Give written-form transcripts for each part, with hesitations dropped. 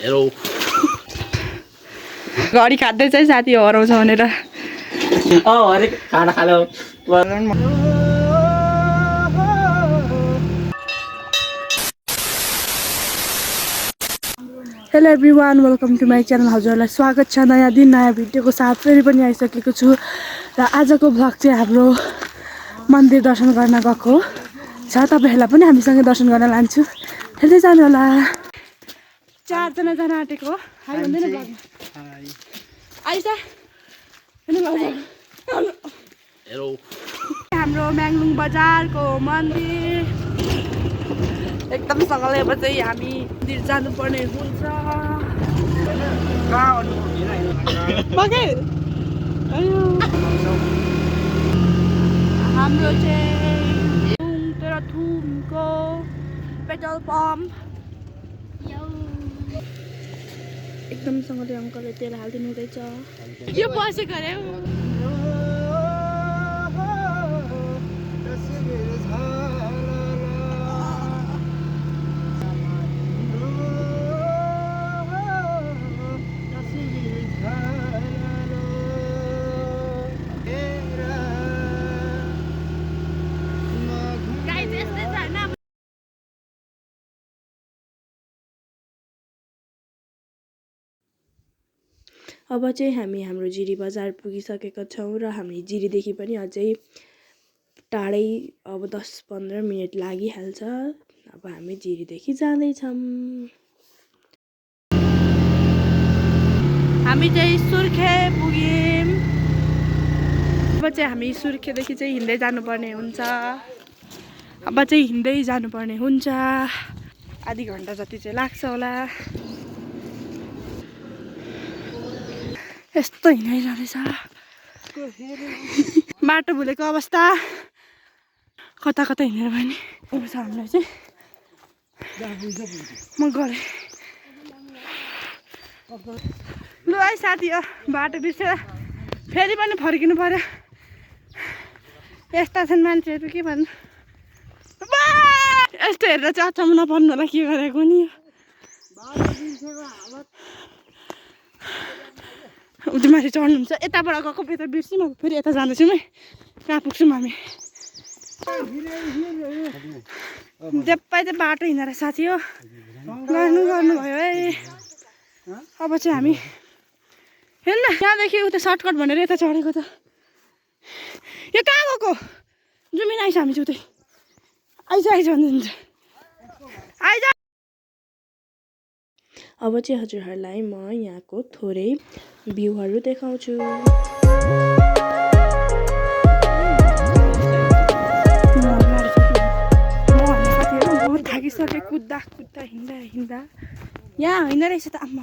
Hello घडी खाँदै चाहिँ साथी हराउँछ भनेर अरे खाना खालो hello everyone welcome to my channel हजुरहरूलाई स्वागत छ नयाँ दिन नयाँ भिडियोको साथ फेरि पनि आइसकेको छु र आजको भ्लग चाहिँ हाम्रो मन्दिर दर्शन गर्न गएको छ तपाईहरुलाई पनि हामीसँग दर्शन गर्न लान्छु हेर्दै जानु होला 4 जना जान आँटेको हाय भन्दैन भ्लग हाय आइस हेलो हाम्रो म्याङलुङ बजारको मन्दिर एकदम सँगले अब चाहिँ हामी मन्दिर जानुपर्ने हुन्छ हाम्रो चाहिँ तेह्रथुमको पेट्रोल पम्प एकदम सँगले अङ्कलले तेल हालिदिनु हुँदैछ यो बसेको अरे अब चाहिँ हामी हाम्रो जिरी बजार पुगिसकेका छौँ र हामी जिरीदेखि पनि अझै टाढै अब 10-15 मिनट लागिहाल्छ अब हामी जिरीदेखि जाँदैछौँ हामी चाहिँ सुर्खे पुग्यौँ अब चाहिँ हामी सुर्खेदेखि चाहिँ हिँड्दै जानुपर्ने हुन्छ अब चाहिँ हिँड्दै जानुपर्ने हुन्छ आधी घन्टा जति चाहिँ लाग्छ होला यस्तो हिँडाइरहेछ बाटो भुलेको अवस्था कता कता हिँडेर पनि अब छ हामीलाई चाहिँ म गरेँ लु है साथी हो बाटो बिर्सेर फेरि पनि फर्किनु पर्यो यस्ता छन् मान्छेहरू के भन्नु यस्तो हेरेर चाहिँ अचम्म नपर्नु होला के गरेको नि उति माथि चढ्नुहुन्छ यताबाट गएको यता बिर्स्यौँ अब फेरि यता जाँदैछौँ है कहाँ पुग्छौँ हामी देप्पै चाहिँ बाटो हिँडेर साथी हो गर्नुभयो है अब चाहिँ हामी हेर्नु यहाँदेखि उता सर्टकट भनेर यता चढेको त यो कहाँ गएको जुमिन आइस हामी चाहिँ उतै आइज भन्नुहुन्छ आइज अब चाहिँ हजुरहरूलाई म यहाँको थोरै भ्यूहरू देखाउँछु थाकिसकेँ कुद्दा कुद्दा हिँड्दा यहाँ होइन रहेछ त आम्मा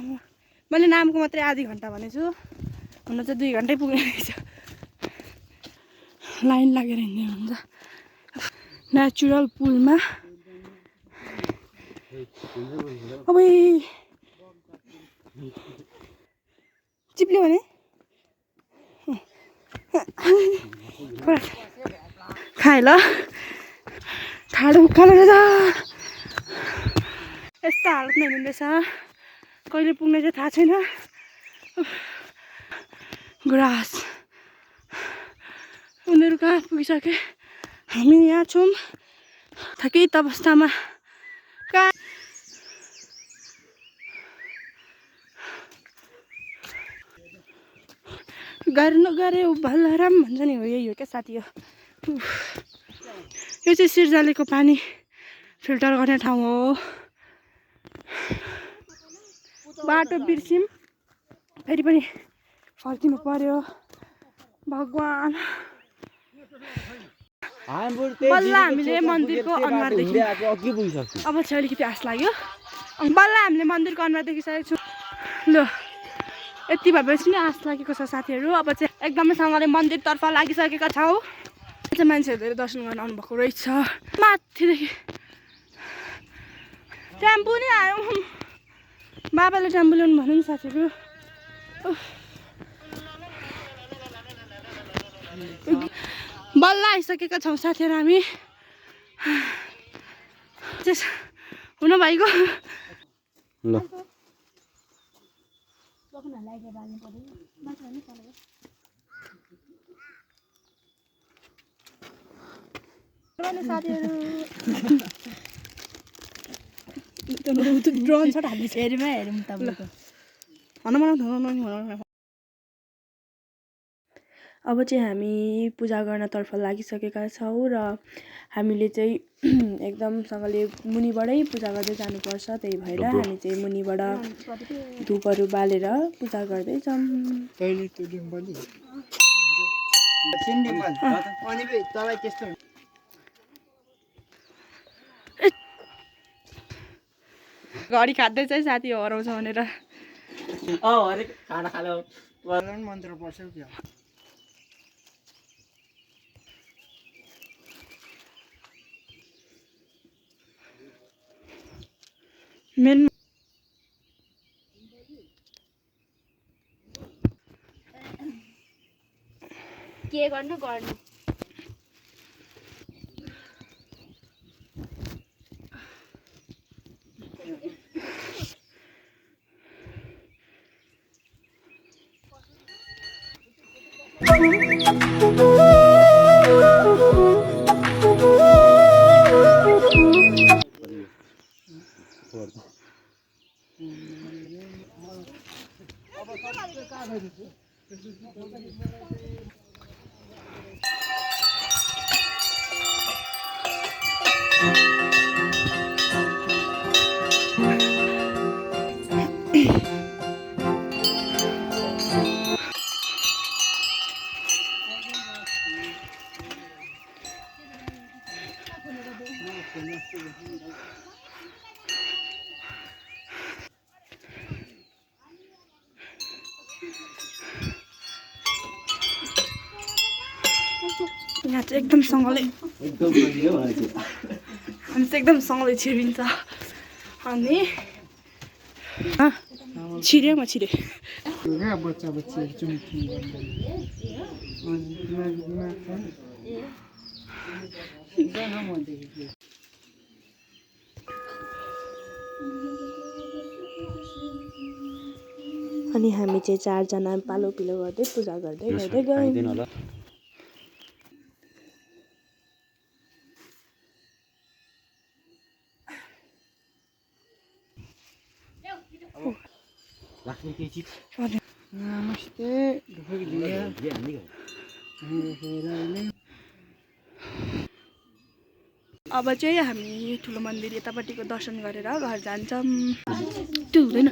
मैले नामको मात्रै आधी घन्टा भनेछु हुन चाहिँ 2 घन्टै पुग्ने रहेछ लाइन लागेर हिँड्ने हुन्छ नेचुरल पुलमा अब चिप्ल्यो भने खाए ल ठाडो उकालो रहेछ यस्तो हालतमा हुँदैछ कहिले पुग्ने चाहिँ थाहा छैन ग्रास उनीहरू कहाँ पुगिसके हामी यहाँ छौँ थकित अवस्थामा कहाँ गर्नु गरे बलराम भन्छ नि हो यही हो क्या साथी हो यो चाहिँ सिर्जालेको पानी फिल्टर गर्ने ठाउँ हो बाटो बिर्स्यौँ फेरि पनि फर्किनु पर्यो भगवान् बल्ल हामीले मन्दिरको अनुहार देख्यौँ अब चाहिँ अलिकति आश लाग्यो बल्ल हामीले मन्दिरको अनुहार देखिसकेको छौँ ल यति भएपछि नै आश लागेको छ साथीहरू अब चाहिँ एकदमैसँगले मन्दिरतर्फ लागिसकेका छौँ चाहिँ मान्छेहरूले दर्शन गर्न आउनुभएको रहेछ माथिदेखि टेम्पो नि आयो बाबाले टेम्पो ल्याउनु भन्यो नि साथीहरू बल्ल आइसकेका छौँ साथीहरू हामी हुन भाइको ल ड्रोन सट हालिदिन्छ हेरौँ तपाईँको अब चाहिँ हामी पूजा गर्नतर्फ लागिसकेका छौँ र हामीले चाहिँ एकदमसँगले मुनिबाटै पूजा गर्दै जानुपर्छ। त्यही भएर हामी चाहिँ मुनिबाट धुपहरू बालेर पूजा गर्दैछौँ। घडी खाँदै चाहिँ साथी हराउँछ भनेर अरे खाना खालो मन्त्र पर्छ क्या मेन के गर्नु गर्नु यहाँ चाहिँ एकदमसँगले हामी चाहिँ एकदमसँगले छिरिन्छ अनि छिर्यो म छिरेँ बच्चा बच्चीहरू चुम्की अनि हामी चाहिँ चारजना पालो पिलो गर्दै पूजा गर्दै गर्दै गयौँ। नमस्ते अब चाहिँ हामी ठुलो मन्दिर यतापट्टिको दर्शन गरेर घर जान्छौँ। त्यो हुँदैन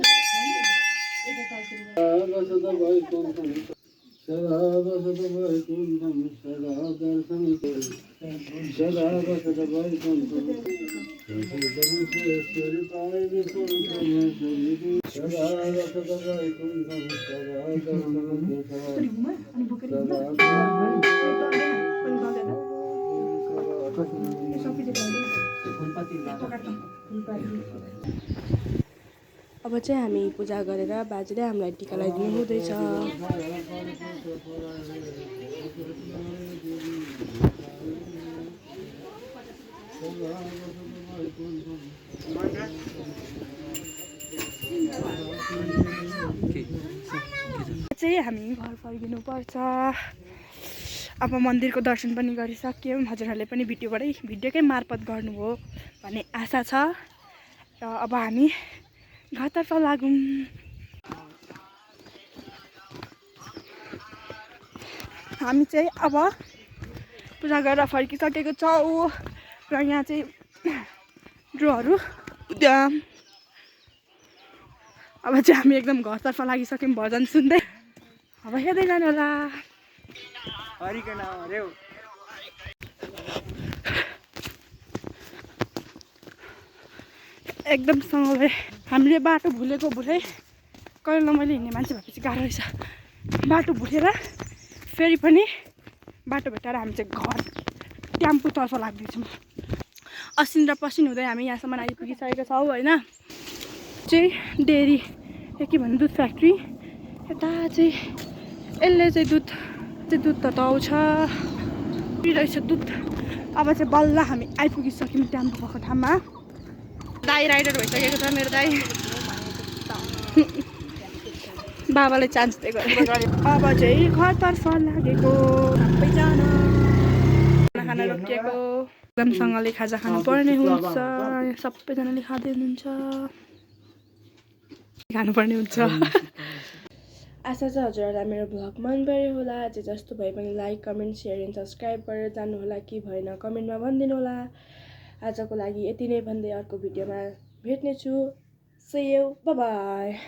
अब चाहिँ हामी पूजा गरेर बाजेले हामीलाई टिका लगाइदिनु हुँदैछ। चाहिँ हामी घर फर्किनु पर्छ। अब मन्दिरको दर्शन पनि गरिसक्यौँ। हजुरहरूले पनि भिडियोकै मार्फत गर्नुभयो भन्ने आशा छ र अब हामी घरतर्फ लागौँ। हामी चाहिँ अब पूजा गरेर फर्किसकेको छौँ र यहाँ चाहिँ ड्रोहरू अब चाहिँ हामी एकदम घरतर्फ लागिसक्यौँ भजन सुन्दै। अब हेर्दै जानु होला। एकदमसँगले हामीले बाटो भुलेको भुलै कहिले मैले हिँड्ने मान्छे भएपछि गाह्रो रहेछ। बाटो भुलेर फेरि पनि बाटो भेटाएर हामी चाहिँ घर ट्याम्पूतर्फ लाग्दैछौँ। असिन र पसिन हुँदै हामी यहाँसम्म आइपुगिसकेका छौँ होइन। चाहिँ डेरी के भन्नु दुध फ्याक्ट्री यता चाहिँ यसले चाहिँ दुध तताउँछ रहेछ दुध। अब चाहिँ बल्ल हामी आइपुगिसक्यौँ ट्याम्पू भएको ठाउँमा। दाई राइडर भइसकेको छ मेरो दाई। बाबाले चान्स दिएको अब चाहिँ घरतर्फ लागेको सबैजना खाना रोकिएको एकदमसँगले खाजा खानुपर्ने हुन्छ सबैजनाले खाँदै हुनुहुन्छ खानुपर्ने हुन्छ आशा छ हजुरहरूलाई मेरो भ्लग मन पऱ्यो होला जे जस्तो भए पनि like comment share and subscribe गरेर जानुहोला के भएन कमेन्टमा भनिदिनु होला आजको लागि यति नै भन्दै अर्को भिडियोमा भेट्नेछु See you. Bye-bye.